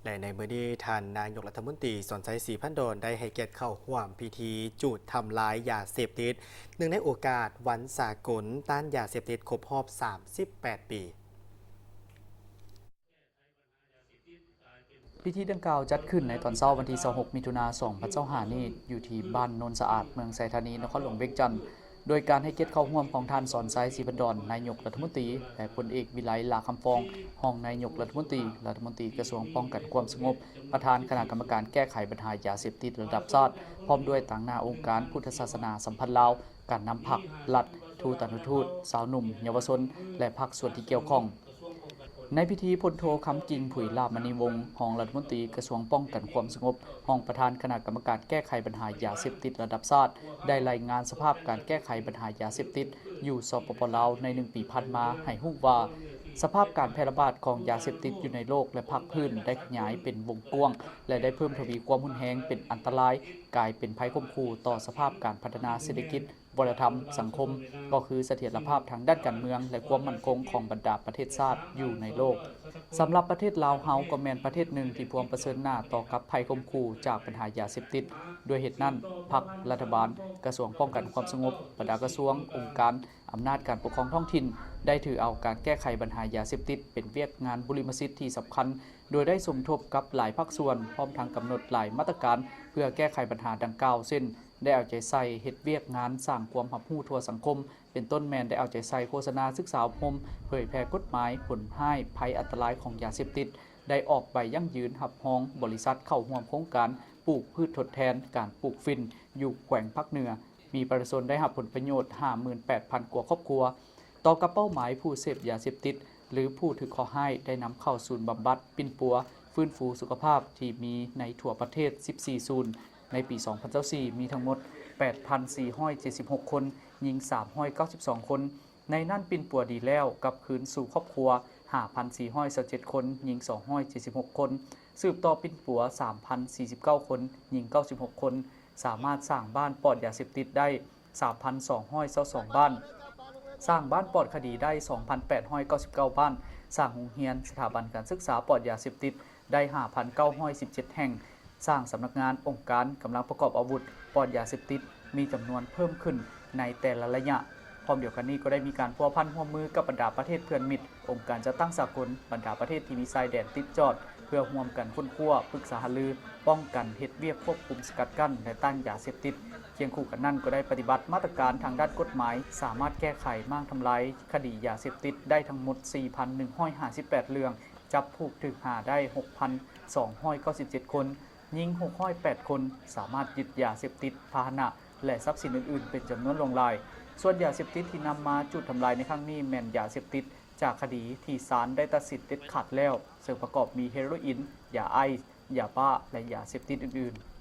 ແລະ ໃນມື້ນີ້ ທ່ານນາຍົກລັດຖະມົນຕີ ສອນໄຊ ສີພັນດອນ ໄດ້ໃຫ້ກຽດເຂົ້າຮ່ວມພິທີຈູດທຳລາຍຢາເສບຕິດ ເນື່ອງໃນໂອກາດວັນສາກົນຕ້ານຢາເສບຕິດຄົບຮອບສາມສິບແປດປີ. ພິທີດັ່ງກ່າວຈັດຂຶ້ນໃນຕອນເຊົ້າວັນທີຊາວຫົກ ມິຖຸນາ ສອງພັນຊາວຫ້ານີ້ ຢູ່ທີ່ບ້ານໂນນສະອາດ ເມືອງໄຊທານີ ນະຄອນຫຼວງວຽງຈັນ ໂດຍການໃຫ້ກຽດເຂົ້າຮ່ວມຂອງທ່ານ ສອນໄຊ ສີພັນດອນ ນາຍົກລັດຖະມົນຕີ ແລະ ພົນເອກ ວິໄລ ຫຼ້າຄຳຟອງ ຮອງນາຍົກລັດຖະມົນຕີ, ລັດຖະມົນຕີກະຊວງປ້ອງກັນຄວາມສະຫງົບ, ປະທານຄະນະກຳມະການແກ້ໄຂບັນຫາຢາເສບຕິດລະດັບຊາດ, ພ້ອມດ້ວຍຕາງໜ້າອົງການພຸດທະສາສະໜາສຳພັນລາວ, ການນຳພັກ, ລັດ, ທູຕະນຸທູດ, ຊາວໜຸ່ມ, ເຍົາວະຊົນ ແລະ ພາກສ່ວນທີ່ກ່ຽວຂ້ອງ. ໃນພິທີ ພົນໂທ ຄຳກິ່ງ ຜຸຍຫຼ້າມະນີວົງ ຮອງລັດຖະມົນຕີກະຊວງປ້ອງກັນຄວາມສະຫງົບ, ຮອງປະທານຄະນະກຳມະການແກ້ໄຂບັນຫາຢາເສບຕິດລະດັບຊາດ ໄດ້ລາຍງານສະພາບການແກ້ໄຂບັນຫາຢາເສບຕິດຢູ່ ສປປ ລາວ ໃນໜຶ່ງປີຜ່ານມາ ໃຫ້ຮູ້ວ່າ ສະພາບການແຜ່ລະບາດຂອງຢາເສບຕິດຢູ່ໃນໂລກ ແລະ ພາກພື້ນໄດ້ຂະຫຍາຍເປັນວົງກວ້າງ ແລະ ໄດ້ເພີ່ມທະວີຄວາມຮຸນແຮງເປັນອັນຕະລາຍ, ກາຍເປັນໄພຂົ່ມຂູ່ຕໍ່ສະພາບການພັດທະນາເສດຖະກິດ, ວັດທະນະທຳ, ສັງຄົມ, ກໍຄືສະຖຽນລະພາບທາງດ້ານການເມືອງ ແລະ ຄວາມໝັ້ນຄົງຂອງບັນດາປະເທດຊາດຢູ່ໃນໂລກ. ສຳລັບປະເທດລາວເຮົາກໍແມ່ນປະເທດໜຶ່ງທີ່ພວມປະເຊີນໜ້າຕໍ່ກັບໄພຂົ່ມຂູ່ຈາກບັນຫາຢາເສບຕິດ. ດ້ວຍເຫດນັ້ນ, ພັກ, ລັດຖະບານ, ກະຊວງປ້ອງກັນຄວາມສະຫງົບ, ບັນດາກະຊວງ, ອົງການ, ອຳນາດການປົກຄອງທ້ອງຖິ່ນ ໄດ້ຖືເອົາການແກ້ໄຂບັນຫາຢາເສບຕິດເປັນວຽກງານບຸລິມະສິດທີ່ສຳຄັນ, ໂດຍໄດ້ສົມທົບກັບຫຼາຍພາກສ່ວນ, ພ້ອມທັງກຳນົດຫຼາຍມາດຕະການເພື່ອແກ້ໄຂບັນຫາດັ່ງກ່າວ ເຊັ່ນ ໄດ້ເອົາໃຈໃສ່ເຮັດວຽກງານສ້າງຄວາມຮັບຮູ້ທົ່ວສັງຄົມ, ເປັນຕົ້ນແມ່ນໄດ້ເອົາໃຈໃສ່ໂຄສະນາສຶກສາອົບຮົມ, ເຜີຍແຜ່ກົດໝາຍ, ຜົນຮ້າຍ, ໄພອັນຕະລາຍຂອງຢາເສບຕິດ, ໄດ້ອອກໃບຢັ້ງຢືນຮັບຮອງບໍລິສັດເຂົ້າຮ່ວມໂຄງການປູກພືດທົດແທນການປູກຝິ່ນຢູ່ແຂວງພາກເໜືອ, ມີປະຊາຊົນໄດ້ຮັບຜົນປະໂຫຍດຫ້າໝື່ນແປດພັນກວ່າຄອບຄົວ. ຕໍ່ກັບເປົ້າໝາຍຜູ້ເສບຢາເສບຕິດ ຫຼື ຜູ້ຖືກເຄາະຮ້າຍ ໄດ້ນຳເຂົ້າສູນບຳບັດ, ປິ່ນປົວ, ຟື້ນຟູສຸຂະພາບທີ່ມີໃນທົ່ວປະເທດສິບສີ່ສູນ. ໃນປີສອງພັນຊາວສີ່ ມີທັງໝົດແປດພັນສີ່ຮ້ອຍເຈັດສິບຫົກຄົນ, ຍິງສາມຮ້ອຍເກົ້າສິບສອງຄົນ. ໃນນັ້ນປິ່ນປົວດີແລ້ວກັບຄືນສູ່ຄອບຄົວຫ້າພັນສີ່ຮ້ອຍຊາວເຈັດຄົນ, ຍິງສອງຮ້ອຍເຈັດສິບຫົກຄົນ. ສືບຕໍ່ປິ່ນປົວສາມພັນສີ່ສິບເກົ້າຄົນ, ຍິງເກົ້າສິບຫົກຄົນ. ສາມາດສ້າງບ້ານປອດຢາເສບຕິດໄດ້ສາມພັນສອງຮ້ອຍຊາວສອງບ້ານ, ສ້າງບ້ານປອດຄະດີໄດ້ສອງພັນແປດຮ້ອຍເກົ້າສິບເກົ້າບ້ານ, ສ້າງໂຮງຮຽນ, ສະຖາບັນການສຶກສາປອດຢາເສບຕິດໄດ້ຫ້າພັນເກົ້າຮ້ອຍສິບເຈັດແຫ່ງ, ສ້າງສຳນັກງານ, ອົງການ, ກຳລັງປະກອບອາວຸດປອດຢາເສບຕິດມີຈຳນວນເພີ່ມຂຶ້ນໃນແຕ່ລະໄລຍະ. ພ້ອມດຽວກັນນີ້ກໍໄດ້ມີການພົວພັນຮ່ວມມືກັບບັນດາປະເທດເພື່ອນມິດ, ອົງການຈັດຕັ້ງສາກົນ, ບັນດາປະເທດທີ່ມີຊາຍແດນຕິດຈອດ ເພື່ອຮ່ວມກັນຄົ້ນຄວ້າ, ປຶກສາຫາລື, ປ້ອງກັນ, ເຮັດວຽກຄວບຄຸມ, ສະກັດກັ້ນ ແລະ ຕ້ານຢາເສບຕິດ. ຄຽງຄູ່ກັນນັ້ນກໍໄດ້ປະຕິບັດມາດຕະການທາງດ້ານກົດໝາຍ, ສາມາດແກ້ໄຂ, ມ້າງທຳລາຍຄະດີຢາເສບຕິດໄດ້ທັງໝົດສີ່ພັນໜຶ່ງຮ້ອຍຫ້າສິບແປດເລື່ອງ, ຈັບຜູ້ຖືກຫາໄດ້ຫົກພັນສອງຮ້ອຍເກົ້າສິບເຈັດຄົນ, ຍິງຫົກຮ້ອຍແປດຄົນ, ສາມາດຍຶດຢາເສບຕິດ, ພາຫະນະ ແລະ ຊັບສິນອື່ນໆເປັນຈຳນວນຫຼວງຫຼາຍ. ສ່ວນຢາເສບຕິດທີ່ນຳມາຈູດທຳລາຍໃນຄັ້ງນີ້ແມ່ນຢາເສບຕິດຈາກຄະດີທີ່ສານໄດ້ຕັດສິນເດັດຂາດແລ້ວ, ເຊິ່ງປະກອບມີເຮໂຣອິນ, ຢາໄອສ໌, ຢາບ້າ ແລະ ຢາເສບຕິດອື່ນໆ.